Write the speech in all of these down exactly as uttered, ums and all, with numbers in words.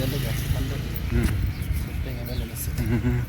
Hmm. Hmm.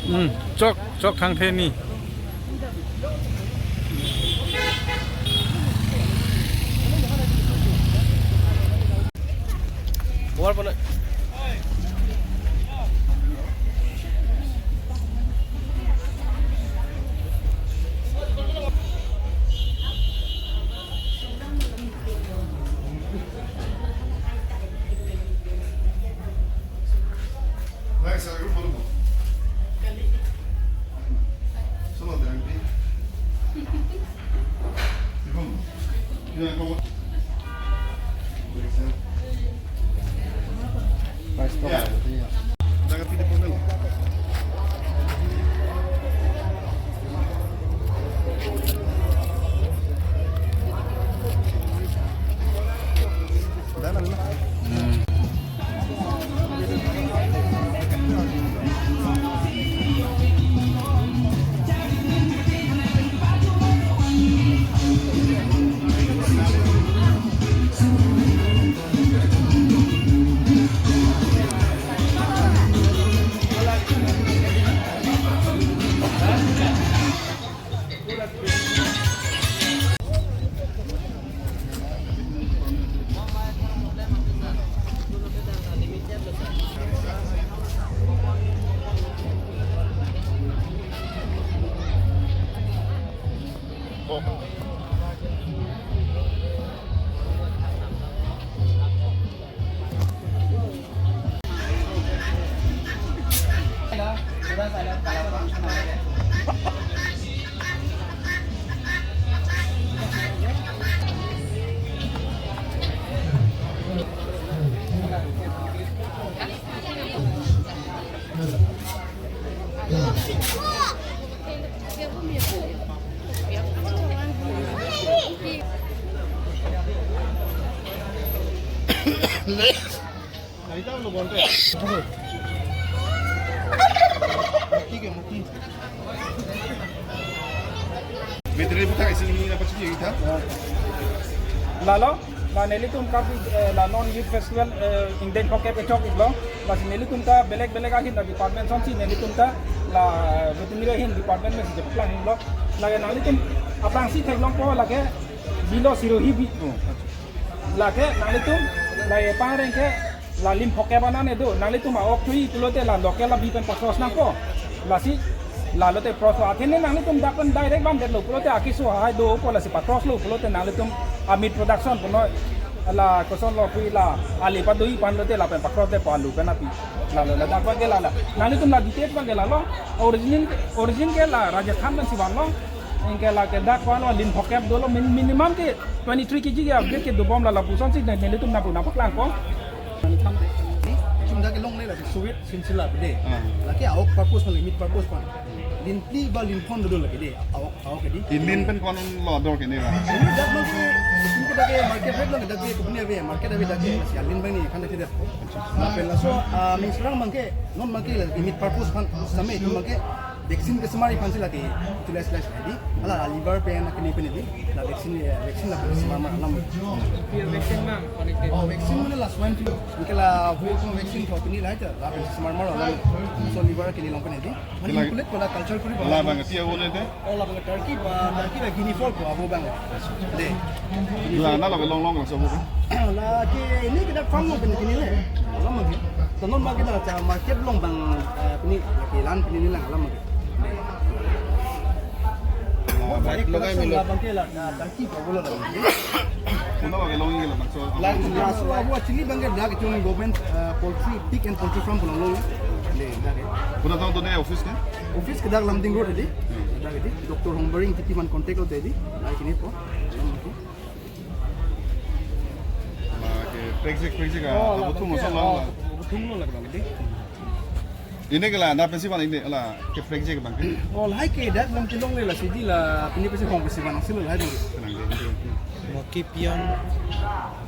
Hmm, chok, chok thangthe ni. War pala. Veterinary puthak isi hini na pachini kita. Lalo, la nelitum kap, eh, la non youth festival, eh, ingdeng phokep kechok iklo. Lasi nelitum ta belek belek ahin la department sonsi nelitum ta la veterinary ahin department mesi jeplang iklo. Lake nanglitum aphrangsi theklongpo lake bilo sirohi bi. Lake nanglitum la epangreng ke la lim phokep anan edo, nanglitum a-ok chui pulote la local a-bi pen pa-cross nangpo. Lasi la lote cross athe ne nanglitum dak pen direct bamdetlo pulote akeso hai dopo, lasi pa-cross lo pulote nanglitum a-meat production puno La koson lo pu la, ali pado-i aphan lote lapen pakrote pu alu pen api. La la la, dak abang ke la la. Nanglitum la details abang ke la lo. Origin, origin ke la Rajasthan pensi vanlo. Anke la ke dak vanlo, lin phokep dolo, min-, minimum ke twenty-three K G ke average ke dobom, la lapuson si nanglitum nangpu nangpaklangpo. Chunda ke longle la, sweet sinsila de. Ah. Lake a-ok purpose aphan, meat purpose aphan. Lin phli ba lin phongo do lake de. A-ok, a-ok ke de. Lin pen ko-an lo ador ke ne la? Lin dak abang ke, lin ke dak ke market rate lo, dak ke company ave, market ave dak ke. Si lin abang ni kan dak ke de. Lapen laso, ah, minsrang abang ke, non abang ke la meat purpose aphan, same itum abang ke vaccine kesemar aphan si lake, utilize la de. Ala liver pen, kidney pen de. La vaccine, eh, vaccine la kesemar mar alam. Vaccine ma, connected. Oh, vaccine mane la swine flu. Anke la hu ko vaccine ko pini la ja, lapen kesemar mar alam. So liver, kidney along pen de. Mane la kulit pu la culture kuri la abang ke tia ho ne de? Oh, la abang ke turkey ba, turkey ba guinea fowl pu abo abang. De. La nanglo kelong long laso pu? La ke ne ke dak farm along pen ke ne le. Alam abang ke. Tanon abang ke dak cha market along abang, eh, pini ke lan pini ne lang alam abang ke. La abang ke la, la abang ke la, la turkey pu abo la abang ke. Konat lo kelong ke la abang so? La, laso abo actually abang ke dak itum government, eh, poultry, pig and poultry farm pu along long. Le, dak ke. Konat tong do ne office ke? Office ke dak Lumding Road de. Dak de. Doctor Hongbaring Ingtipi aphan contact lo de. Dak kini pu. La ke prekjak prekjak a, oh, la abo thum abang ke, ason lo, oh, la. Abo thum lo la abang de. Ini ke la, nangpensi van ini la ke prekjak abang ke? Oh, lahai ke dak lam kelongle, lasi di la, pini pensi hong pensi van si lo lahai abang ke. Tenang de. Moki pion,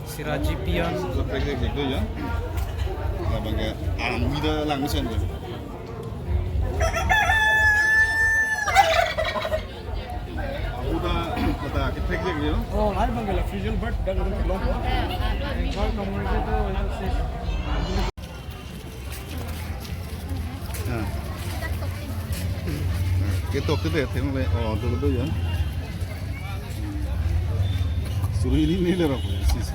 siraji pion. So prekjak do ya. La abang ke, ah, mida lang mesen ya. Abu ta, ta ke prekjak ya. Oh, lahai abang ke la Friesian bird, dak long. Bird number itu, ya, sih. Ah. Ketok te theng le, oh, do do ya. Suri ini ne le rok, sis.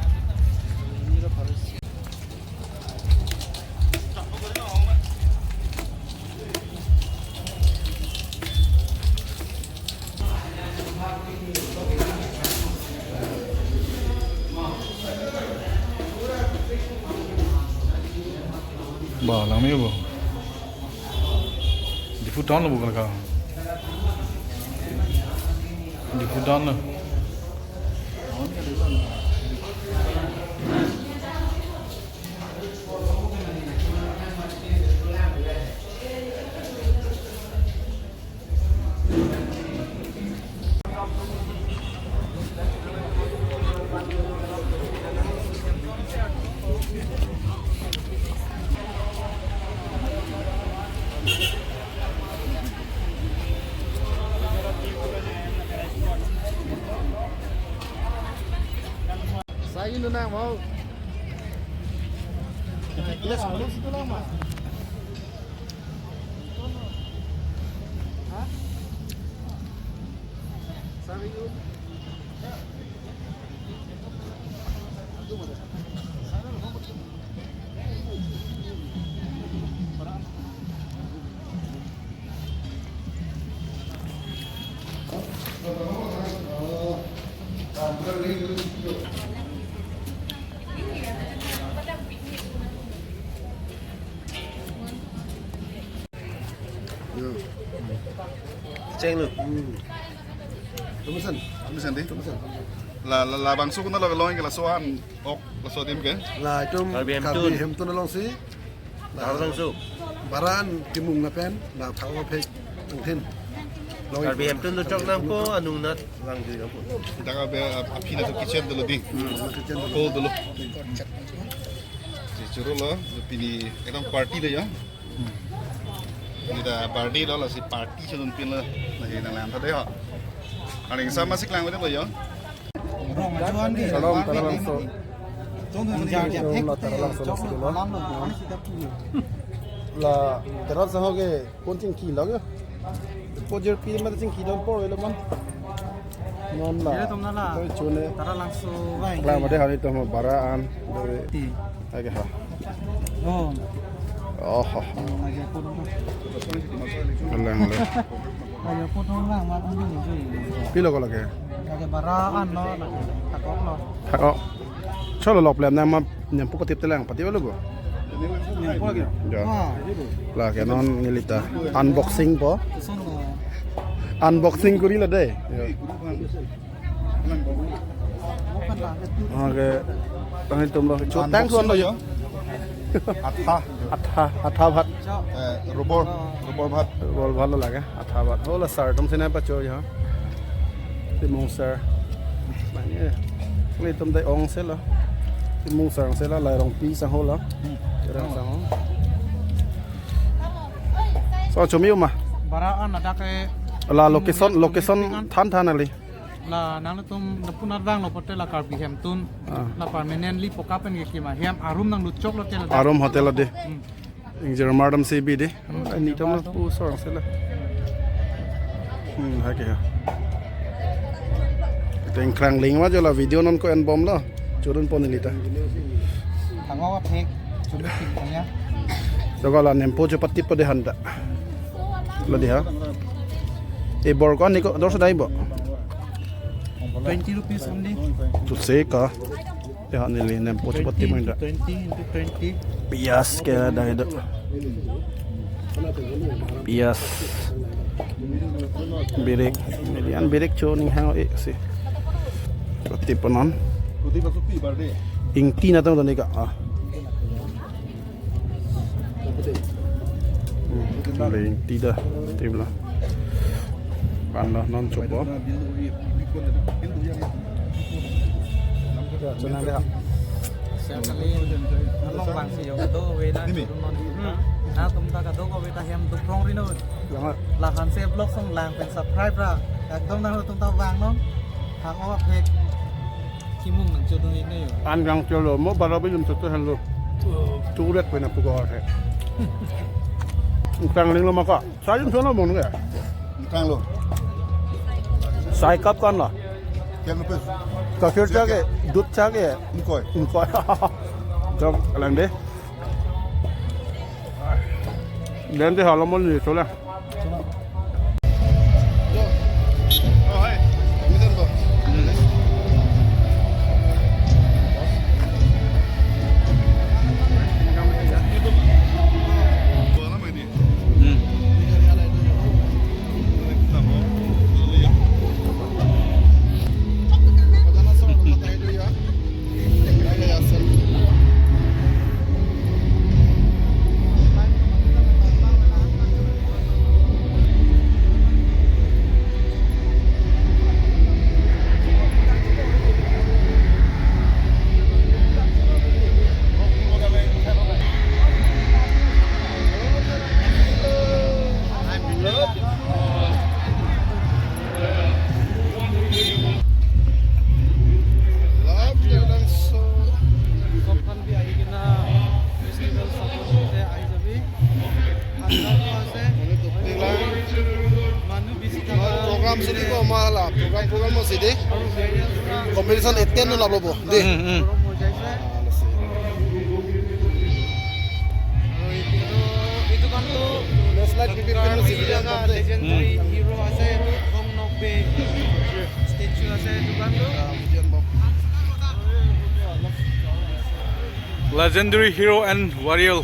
Ba, langme bo. Diphu town lo bo ka. Diphu town lo. Saya ini nang mau. Let's go. Yo. Cheng lo. Hmm. Tumusan. Tumusan di? Tumusan. La, la, labangso konat lo kelong ke, laso an, ok, laso adim ke? La itum Karbi Hemtun. Karbi Hemtun alongsi. La Karbi Hemtun. Bara an kimung lapen, la thak-o phek angthin. Karbi Hemtun dochok nangpo, anung nat langjui nangpo. Dak abe, aphi laso kitchen dolo di. Hmm, kitchen dolo. Hall dolo. Si choro lo, pini ekdom party lo ya. Kita party lo, lasi party chonun pin lo. Lasi nang lang tadi ho. Aning sama si klang lo ya. Salam, salam langsung. Salam, salam langsung, langsung lo. La, terus sama ke, kon chingki lo ya. Ko jerpi mate chingki dam por lo man. Non la. Ira tom na la. Toi chune. Tara langso vai. Klang mate hari to mo bara an. Doi. Ti. Ake ha. Oh. Oh. Alang, alang. Ayo, potong lang, mat ang dulu, cuy. Pilo ko lake? Lake bara an lo, lake thak-ok lo. Thak-ok. Cholo lok plem nang ma nempo patip telang, patip lo bo. Nempo lagi. Ya. Ah, itu. Lake non nelita unboxing po. Keson lo. Unboxing kuri la de. Ya. Oke. Tang itum lo. Cho tang tuan lo yo. Atha. Atha, atha bhat. Eh, rubor, rubor bhat. Rubor bhat lo lake. Atha bhat. Hola sir, tum sina pacho ya. Timung sir. Mane. Nelitum dai ong sela. Timung sir sela, Lairongpi sang hola. Kerang sang ho. So, chumi uma. Bara an ada ke. La location, location than than ali. La nangtum napunar vanglo pote la Karbi hem tun. Ah. La permanently poka pen ke kima hem arum nangluchok lote la. Arum hotel lo de. Hmm. Ingjir mardam si bi de. Hmm. Ani tam lo pu sor sela. Hmm, hake ha. Tengkrang ling ma jo la video non ko en bom lo. Churun pon nelita. Tangwa wa phek. Churun phek ya. Joga la nempo jo patip po de handa. Lo de ha. E bor ko ani ko dor sa dai bo. Twenty rupees only. Tu se ka. Ya, neli nempo cepat twenty timang into dak. Twenty into twenty. Pias ke dak itu. Pias. Birik. Neli an birik cho ning hang e si. Cepat tipanon. Ingti na tong tadi ka. Ah. Hmm, leng tida, tibla. Pan lo non chopo. Chonang le ha. Along bang si yo do we na. Ini mi? Na tum ta kado ko we ta hem duprong rino. Yang a. Lahan se vlog song lang pen subscribe ra. Ekdom nangtum ta vang non. Thang o phek. Kimung nang chodun ini yo. An gang cholo mo bara bilum choto han lo. Turek pena pugo he. Tang ling lo maka. Sayun sono mon ga. Tang lo. Sai cup kan la. Kian rupees? Kafir cha ke, dud cha ke. Ingkoi. Ingkoi. Jom lang de. Lente halo mon ni chola. Festival support te ahi jabi. Manu bisi thaka. Program sini ko mahala. Program, program mo sini. Competition attend na labo bo. De. Hmm, hmm. Itu kan tu. Next slide, P P P mo sini. Legendary hero ase itu Hong Nok Bay. Statue ase itu kan tu. Legendary hero and warrior.